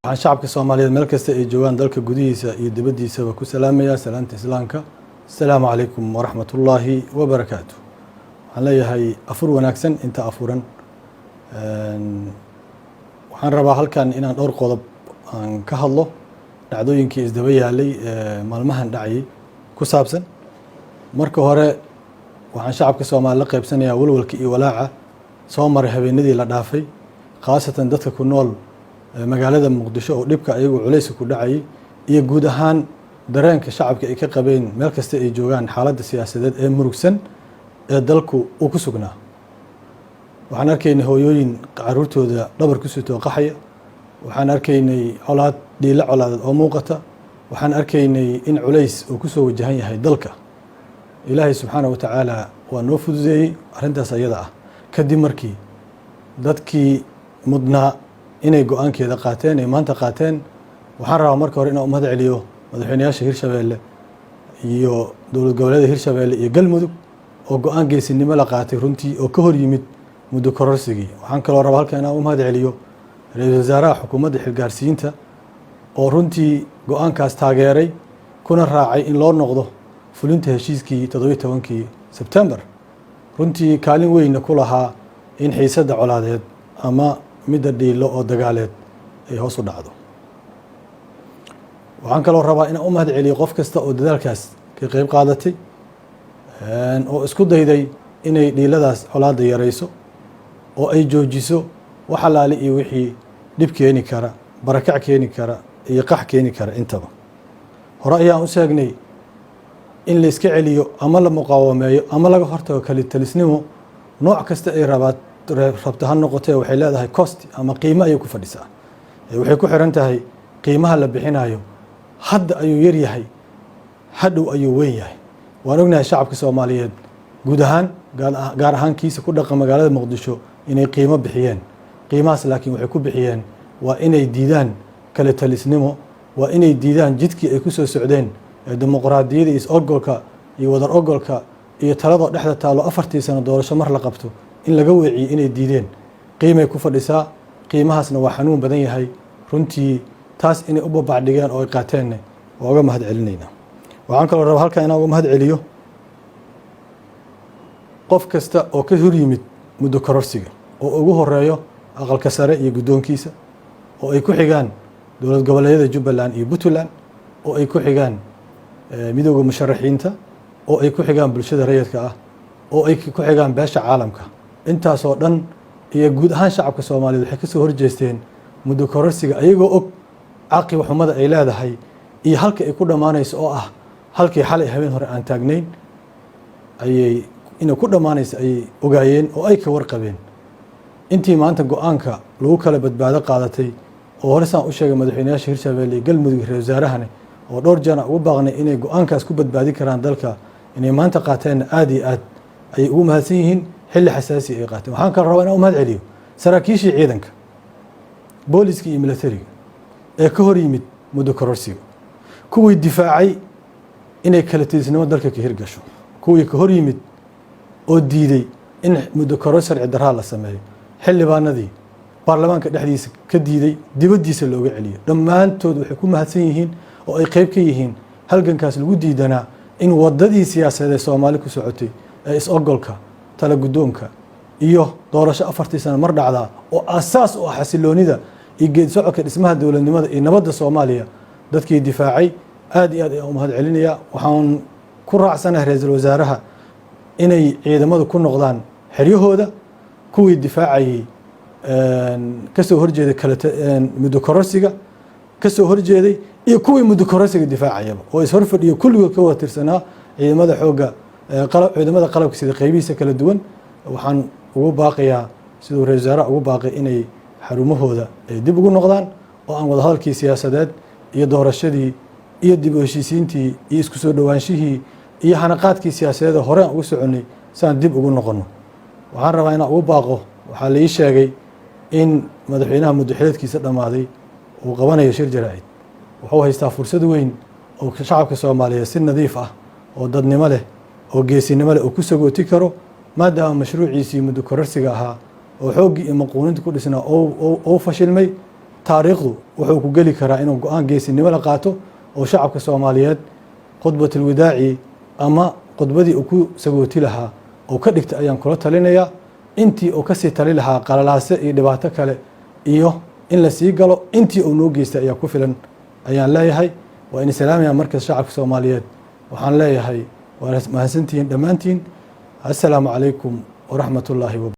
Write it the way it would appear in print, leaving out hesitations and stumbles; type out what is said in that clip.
Waxaan shacabka Soomaaliyeed meel kasta ay joogaan, dalka gudihiisa iyo dibaddiisaba, ku salaamayaa salaamta Islaamka: asalaamu calaykum waraxmat ullaahi wabarakaatu. Waxaan leeyahay afur wanaagsan inta afuran. Waxaan rabaa halkan inaan dhowr qodob aan ka hadlo, dhacdooyinkii isdaba yaalay ee maalmahan dhacayay ku saabsan. Marka hore, waxaan shacabka Soomaali la qaybsanayaa walwalka iyo walaaca soo maray habeenadii la dhaafay, khaasatan dadka ku nool magaalada Muqdisho oo dhibka ayagu culayska ku dhacayay, iyo guud ahaan dareenka shacabka ay ka qabeen meel kasta ay joogaan xaaladda siyaasadeed ee murugsan ee dalku uu ku sugnaa. Waxaan arkaynay hooyooyin caruurtooda dhabar ku sitoo qaxaya. Waxaan arkaynay colaad, dhiilo colaadeed oo muuqata. Waxaan arkaynay in culays uu kusoo wajahan yahay dalka. Ilaahay subxaana wa tacaala waa noo fududeeyey arrintaas ayada ah, kadib markii dadkii mudnaa inay go-aankeeda qaateen ay maanta qaateen. Waxaan rabaa marka hore inaan u mahad celiyo madaxweynayaasha Hirshabeelle iyo dowlad goboleeda Hirshabeelle iyo Galmudug oo go-aan geesinimo la qaatay runtii, oo ka hor yimid muddo kororsigii. Waxaan kaloo rabaa halkan inaan u mahad celiyo ra-iisul wasaaraha xukuumadda xilgaarsiinta oo runtii go-aankaas taageeray, kuna raacay in loo noqdo fulinta heshiiskii 17-kii Sebtembar, runtii kaalin weynna ku lahaa in xiisadda colaadeed ama midda dhiilo oo dagaaleed ay hoos u dhacdo. Waxaan kaloo rabaa inaan u mahad celiyo qof kasta oo dadaalkaas ka qeyb qaadatay oo isku dayday inay dhiiladaas colaadda yarayso oo ay joojiso wax allaale iyo wixii dhib keeni kara, barakac keeni kara iyo qax keeni kara intaba. Hore ayaan u sheegnay in la iska celiyo ama la muqaawameeyo ama laga hortago kalitalisnimo nooc kasta ay rabaad rabto ha noqotee, waxay leedahay cost ama qiimo ayay ku fadhisaa. Waxay ku xiran tahay qiimaha la bixinayo. Hadda ayuu yar yahay, hadhow ayuu weyn yahay. Waan ognahay shacabka Soomaaliyeed guud ahaan, gaar ahaan kiisa ku dhaqan magaalada Muqdisho, inay qiimo bixiyeen. Qiimahaas laakiin waxay ku bixiyeen waa inay diidaan kala talisnimo, waa inay diidaan jidkii ay ku soo socdeen ee dimuqraadiyada iyo is-ogolka iyo wadar ogolka iyo taladoo dhexda taalo, 4-tii sano doorasho mar la qabto in laga weeciyo inay diideen. Qiimay ku fadhisaa, qiimahaasna waa xanuun badan yahay runtii. Taas inay u babacdhigeen oo ay qaateenna waa uga mahad celinaynaa. Waxaan kaloo rabaa halkan inaan uga mahad celiyo qof kasta oo ka hor yimid muddo kororsiga, oo ugu horeeyo Aqalka Sare iyo guddoonkiisa, oo ay ku xigaan dowlad goboleedyada Jubbaland iyo Puntland, oo ay ku xigaan Midooda Musharaxiinta, oo ay ku xigaan bulshada rayidka ah, oo ay ku xigaan beesha caalamka. Intaasoo dhan iyo guud ahaan shacabka Soomaaliyeed waxay kasoo horjeesteen muddo kororsiga, ayagoo og caqiba xumada ay leedahay iyo halka ay ku dhammaanayso, oo ah halkii xalay habeen hore aan taagnayn ayay inay ku dhammaanayso ayay ogaayeen oo ay ka warqabeen. Intii maanta go-aanka lagu kala badbaado qaadatay oo hore saan u sheegay, madaxweynayaasha Hirshabelle iyo Galmudug, ra wasaarahane oo dhowr jeer aan ugu baaqnay inay go-aankaas ku badbaadin karaan dalka, inay maanta qaateenna aada iyo aad ayay ugu mahadsan yihiin. Xilli xasaasi ay qaateen. Waxaan kaloo rabaa inaan u mahad celiyo saraakiishii ciidanka booliska iyo militariga ee ka hor yimid muddo kororsiga, kuwii difaacay inay kala tiisnimo dalka ka hirgasho, kuwii ka hor yimid oo diiday in muddo koror sharci daraa la sameeyo, xildhibaanadii baarlamaanka dhexdiisa ka diiday, dibaddiisa looga celiyo. Dhammaantood waxay ku mahadsan yihiin oo ay qeyb ka yihiin halgankaas lagu diidanaa in waddadii siyaasadeed ee Soomaali ku socotay ee is-ogolka, tala guddoonka iyo doorasho 4-tii sano mar dhacdaa, oo asaas u ah xasiloonida iyo geed socodka dhismaha dowladnimada iyo nabadda Soomaaliya, dadkii difaacay aad iyo aad ayaan u mahad celinayaa. Waxaan ku raacsanahay ra-iisul wasaaraha inay ciidamadu ku noqdaan xeryahooda. Kuwii difaacayey, kasoo horjeeday muddo kororsiga kasoo horjeeday iyo kuwii muddo kororsiga difaacayaba oo is horfadhiyo, kulligood ka wada tirsanaa ciidamada xoogga, ciidamada qalabka sida qeybihiisa kala duwan, waxaan ugu baaqayaa siduu ra-isul wasaaraha ugu baaqay inay xarumahooda ay dib ugu noqdaan, oo aan wadahadalkii siyaasadeed iyo doorashadii iyo dib u heshiisiintii iyo isku soo dhowaanshihii iyo hanaqaadkii siyaasadeed hore aan ugu soconnay si aan dib ugu noqonno. Waxaan rabaa inaan ugu baaqo, waxaa la ii sheegay in madaxweynaha muddo xileedkiisa dhammaaday uu qabanayo shir jaraa'id. Wuxuu haystaa fursad weyn oo shacabka Soomaaliyeed si nadiif ah oo dadnimo leh oo geesinimo leh uu ku sagooti karo, maadaama mashruuciisii muddo kororsiga ahaa oo xooggii iyo maquuninta ku dhisnaa uu fashilmay. Taariikhdu wuxuu ku geli karaa inuu go-aan geesinimo la qaato oo shacabka Soomaaliyeed khudbatulwadaaci ama khudbadii uu ku sagooti lahaa oo ka dhigta ayaan kula talinayaa. Intii uu kasii tali lahaa qalalaase iyo dhibaato kale iyo in la sii galo, intii uu noo geystay ayaa ku filan ayaan leeyahay. Waa in salaamaya markas shacabka Soomaaliyeed. Waxaan leeyahay waa mahadsantihiin dhammaantiin. Assalaamu calaykum waraxmat ullaahi.